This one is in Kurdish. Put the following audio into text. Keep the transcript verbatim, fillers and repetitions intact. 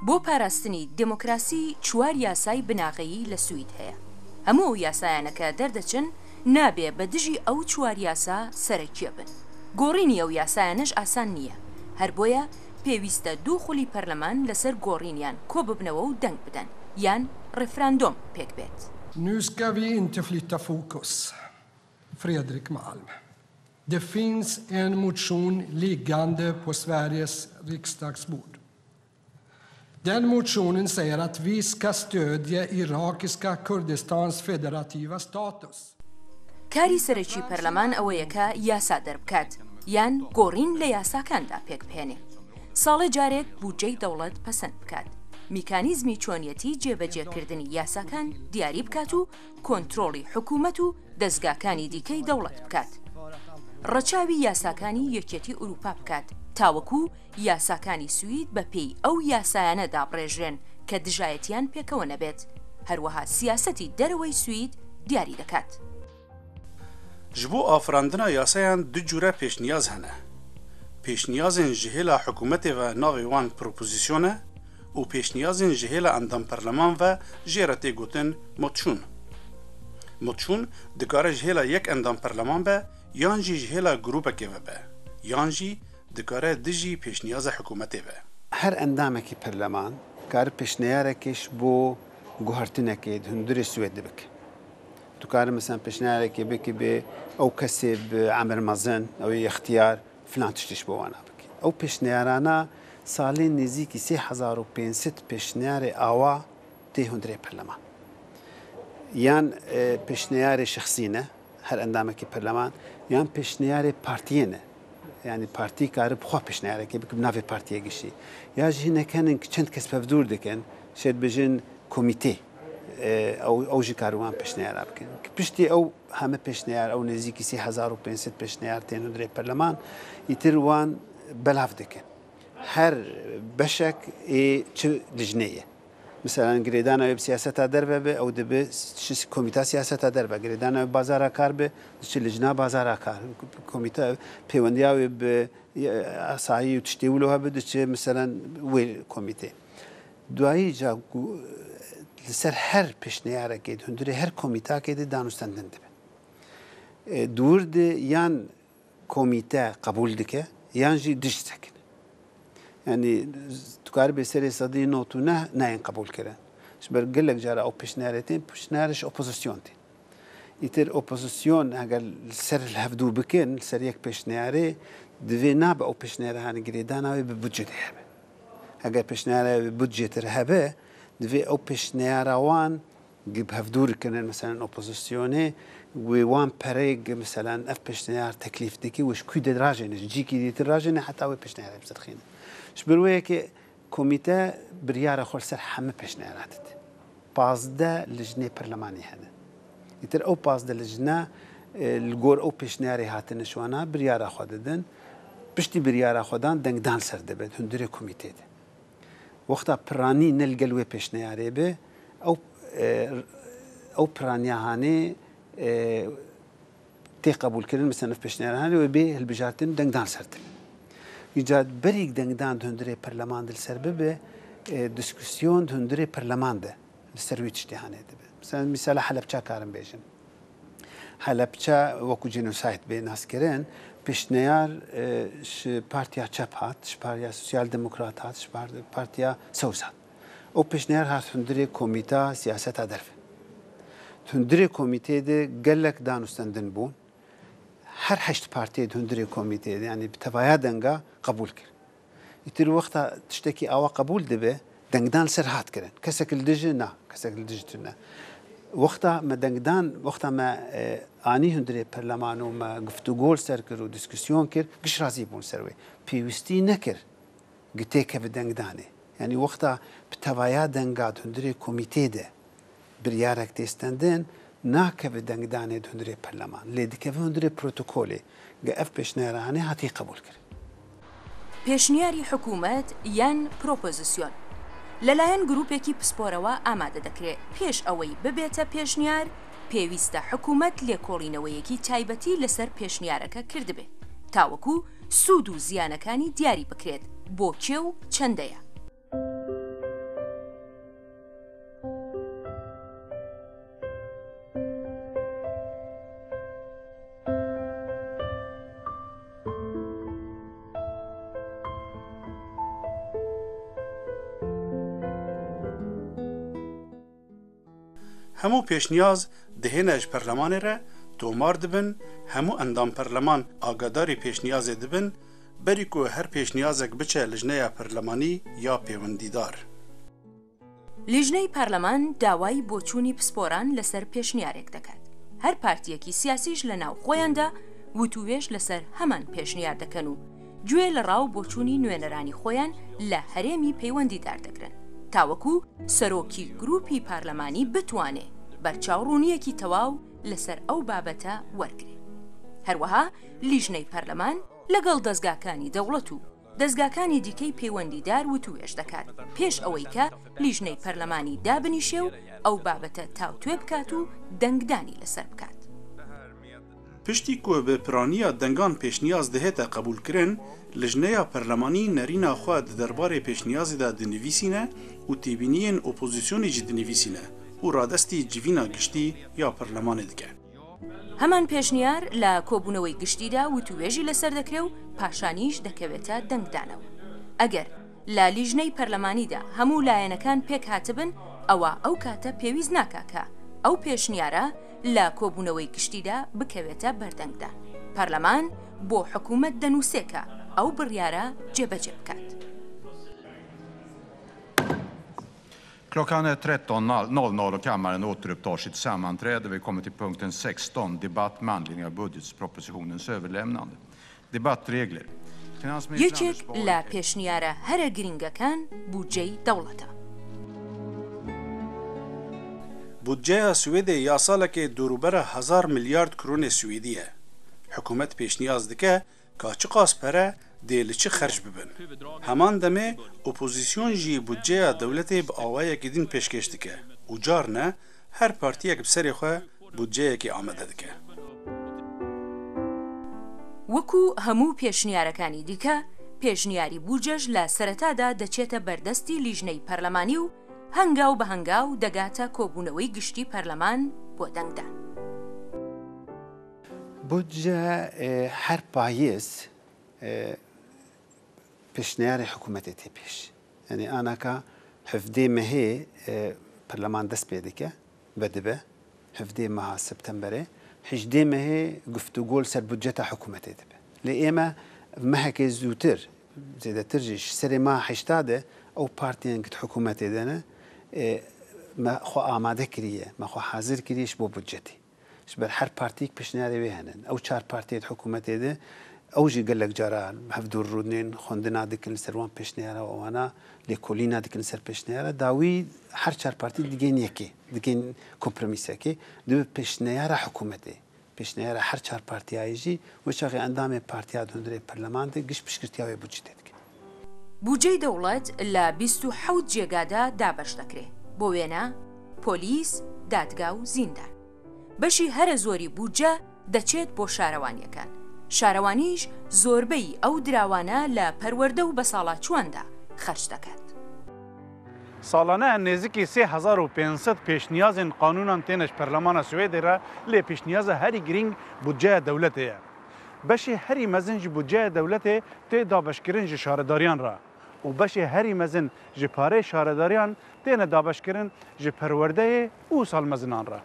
بۆ پاراستنی دموکراسی، چوار یاسای بناغەیی لە سوید هەیە. هەموو ئەو یاسایانە کە دەردەچن، نابێ بە دژی ئەو چوار یاسا سەرەکیە بن. گۆڕینی ئەو یاسایانەش ئاسان نییە. هەر بۆیە پێویستە دوو خولی پەرلەمان لەسەر گۆڕینیان کۆ ببنەوە و دەنگ بدەن، یان ڕێفراندۆم پێک بێت. Nu ska vi inte flytta fokus, Fredrik Malm. Det finns en motion liggande på Sveriges riksdagsbord. Den motionen säger att vi ska stödja irakiska Kurdistans federativa status. کاری سەرەکی پەرلەمان ئەوەیە کە یاسا دەربکات، یان گۆڕین لە یاساکاندا پێک بهێنێ. ساڵێ جارێک بودجەی دەوڵەت پەسەند بکات، میکانیزمی چۆنیەتی جێبەجێکردنی یاساکان دیاری بکات و کۆنترۆڵی حکوومەت و دەزگاکانی دیکەی دەوڵەت بکات. ڕەچاوی یاساکانی یەکێتی ئوروپا بکات، تاوەکو یاساکانی سوید بە پێی ئەو یاسایانە دابڕێژرێن کە دژایەتیان پێکەوە نەبێت. هەروەها سیاسەتی دەرەوەی سوید دیاری دەکات. Ji bo afirandina yasayan du cûre pêşniyaz hene. Pêşniyazên ji hêla hikûmetê ve navê wan propozîsyon e û pêşniyazên ji hêla endam perleman ve jê re tê gotin moçûn. Moçûn dikare ji hêla yek endam perleman be yan jî ji hêla grûpekê ve be, yan jî dikare dijî pêşniyaza hikûmetê be. Her endamekî perleman kare pêşneyarekê ji bo guhertinekê di hundirê Swêdê bike. Tu kare mesela pêşneyarekê bike bê ew kesê bi emir mezin, ew ê ixtiyar filan tiştî ji bo wana bike. Ew pêşneyarana salên nêzîkî sê hezar û pênc sed pêşneyarê awa tê hundirê perleman. Yan e, pêşneyarê şexsî ne, her endamekî perleman, yan pêşneyarê partiyê ne. Yanî partî kare bi xwe pêşneyarekê bike bi navê partiyê giştî. Ya jî hinek henin ki çend kes hevdûr dikin, şêt bijin komîtê, e, ew, ew jî kare wan pêşneyara bikin. Ki piştî ew heme pêşneyar, ew nêzîkî sê hezar û pênc sed pêşneyar tên hundirê perleman, îtir wan belav dikin. Her beşek ê çi lijnê ye. Miselan girêdana wê bi siyaseta derve be, ew dibe çi komîta siyaseta derve. Girêdana wê bazara kar be, diçe lijna bazara kar. Komîta pêwendiya wê bi asayî û tiştê wilo hebe, diçe miselan wê komîtê. Duayî ca ku li ser her pêşneyarekê di hundirê her komîtakê de danûstendin dibe. E, di wir de yan komîte qebûl dike yan jî dij disekine. Yanî tu karibê serê sedî nod û neh neyên qebûlkirin. Ji ber gelek cara ew pêşniyarê tên, pêşniyarê ji opozîsyon tên. Îtir opozîsyon heger li ser li hevdû bikin, li ser yek pêşniyarê, divê nabe ew pêşniyara hanê girêdana wê bi budcê de hebe. Heger pêşniyara wê bi budcê tir hebe, divê ew pêşniyara wan Gi bi hevdûr kirin, meselen opozisyonê, wê wan pereyê gi, meselen ev pêşniyar teklîf dike, wê ji kû de rajêne, ji cîkî dîtir rajêne, heta wê pêşniyarê bizirxîne. Ji ber wê yekê komîte biryara xwe li ser heme pêşniyara dide. Pazdeh lijnê perlemanî hene. Îtir ew pazdeh lijne, e, li gor ew pêşniyarê hatine ji wana, biryara xwe didin. Piştî biryara xwe dan, dengdan ser dibe, di hundirê komîtê de. Wexta piranî ne li gel wê pêşneyarê be, ew, e, ew piraniya hanê, e, tê qebûlkirin, mesela ev pêşneyara hanê wê bê hilbijartin, dengdan ser dibe. Îca berî dengdan di hundirê perleman de li ser bibe, e, dîskûsyon di hundirê perleman de li ser wî tiştê hanê dibe. Mesela mîsala Helebça karin bêjin. Helebçe wekû genocide bê naskirin, pêşneyar, e, ji Partiya Çep hat, ji Partiya Sosyal Demokrat hat, ji par-, Partiya Sewz hat. Ew pêşneyar hat hundirê Komîta Siyaseta Derve. Hundirê komîtê de gelek danûstendin bûn. Her heşt partiyê di hundirê komîtê de, yanî bi tevaya denga qebûl kir. Îtir wexta tiştekî awa qebûl dibe, dengdan li ser hat kirin. Kesek li dij e, na, kesek li dij tune. Wexta me dengdan, wexta me, e, anî hundirê perleman û me guftûgo li ser kir û dîskûsyon kir, giş razî bûn ser wê. Pêwîstî nekir gi têkeve dengdanê. Yanî wexta bi tevaya denga di hundirê komîtê de biryarek tê stendin, nakeve dengdanê di hundirê perleman. Lê dikeve hundirê protokolê. Gi ev pêşniyara hanê hatî qebûl kirin. پێشنیاری حکوومەت یان پرۆپۆزیسیۆن لەلایەن گروپێکی پسپۆرەوە ئامادە دەکرێت پێش ئەوەی ببێتە پێشنیار، پێویستە حکوومەت لێکۆڵینەوەیەکی تایبەتی لەسەر پێشنیارەکە کردبێت تاوەکو سوود و زیانەکانی دیاری بکرێت بۆ کێ و چەندەیە. Hemû pêşniyaz dihêne ji perlemanê re, tomar dibin, hemû endam perleman agadarî pêşniyazê dibin, berî ku her pêşniyazek biçe lijneya perlemanî ya pêwendîdar. لیژنەی پەرلەمان داوای بۆچوونی پسپۆران لەسەر پێشنیارێک دەکات. هەر پارتییەکی سیاسیش لە ناو خۆیاندا وتووێژ لەسەر هەمان پێشنیار دەکەن و گوێ لە ڕا و بۆچوونی نوێنەرانی خۆیان لە هەرێمی پەیوەندیدار دەگرن، تاوەکو سەرۆکی گروپی پارلەمانی بتوانێ بەرچاوڕوونییەکی تەواو لەسەر ئەو بابەتە وەرگرێ. هەروەها لیژنەی پەرلەمان لەگەڵ دەزگاکانی دەوڵەت و دەزگاکانی دیکەی پەیوەندیدار وتووێژ دەکات پێش ئەوەی کە لیژنەی پەرلەمانی دابنیشێ و ئەو بابەتە تاوتوێ بکات و دەنگدانی لەسەر بکات. Piştî ku bi piraniya dengan pêşniyaz dihête qebûlkirin, lijneya perlemanî nerîna xwe di derbarê pêşniyazê de dinivîsîne û têbîniyên opozîsyonê jî dinivîsîne û radestî civîna giştî ya perlemanê dike. هەمان پێشنیار لە کۆبوونەوەی گشتیدا وتووێژی لەسەر دەکرێ و پاشانیش دەکەوێتە دەنگدانەوە. ئەگەر لە لیژنەی پەرلەمانیدا هەموو لایەنەکان پێک هاتبن، ئەوا ئەو کاتە پێویست ناکا کە ئەو پێشنیارە لە کۆبوونەوەی گشتیدا بکەوێتە بەردەنگدان. پەرلەمان بۆ حکوومەت دەنووسێ کە ئەو بڕیارە جێبەجێ بکات. Klockan är tretton noll noll och kammaren återupptar sitt sammanträde. Vi kommer till punkten sexton, debatt med anledning av budgetpropositionens överlämnande. Debattregler. یەکێک لە پێشنیارە هەرە گرنگەکان بودجەی دەوڵەتە. Budceya Swêdê ya salekê dorûbera hezar milyard kronê Swêdî ye. Hikûmet pêşniyaz dike ka çiqas pere dê li çi xerc bibin. Heman demê opozîsyon jî budceya dewletê bi awayekî din pêşkêş dike û carne her partiyek bi serê xwe budceyekî amade dike. وەکو هەموو پێشنیارەکانی دیکە، پێشنیاری بودجەش لە سەرەتادا دەچێتە بەردەستی لیژنەی پەرلەمانی و هەنگاو بە هەنگاو دەگاتە کۆبوونەوەی گشتی پەرلەمان بۆ دەنگدان. Budce e, her payîz e, pêşniyarê hikûmetê tê pêş. Yanî anaka hevdê mehê e, perleman dest pê dike, vedibe, hevdê meha Septemberê, hejdê mehê guftûgo li ser budceta hikûmetê dibe. Lê ême mehekê zûtir, zêdetir jî ji serê meha heşta de ew partiyên ku di hikûmetê de ne, e, me xwe amade kiriye, me xwe hazir kiriye ji bo budcetê. Ji ber her partiyek pêşniyarê wê hene. Ew çar partiyê di hikûmetê de, ew jî gelek cara hevdûr rûnên xwendina dikin li ser wan pêşniyara û wana lêkolîna dikin li ser pêşniyara. Dawî her çar partî digên yekê, digên kompromîsekê, dibe pêşniyara hikûmetê. Pêşniyara her çar partiyayê jî, wê çaxê endamê partiya di hundirê perleman de giş piştgirtiya wê budcetê dikin. بودجەی دەوڵەت لە بیست و حەوت جێگادا دابەش دەکرێ، بۆ وێنە، پۆلیس، دادگا و زیندان. بەشی هەرە زۆری بودجە دەچێت بۆ شارەوانیەکان. شارەوانیش زۆربەی ئەو دراوانە لە پەروەردە و بەساڵاچواندا خەرج دەکات. Salane nêzikî sê hezar û pênc sed pêşniyazên qanûnan têne ji Perlemana Swêdê re, lê pêşniyaza herî girîng budceya dewletê ye. Beşê herî mezin ji budceya dewletê tê dabeşkirin ji şaredariyan re û beşê herî mezin ji parê şaredariyan têne dabeşkirin ji perwerdeyê û salmezinan re.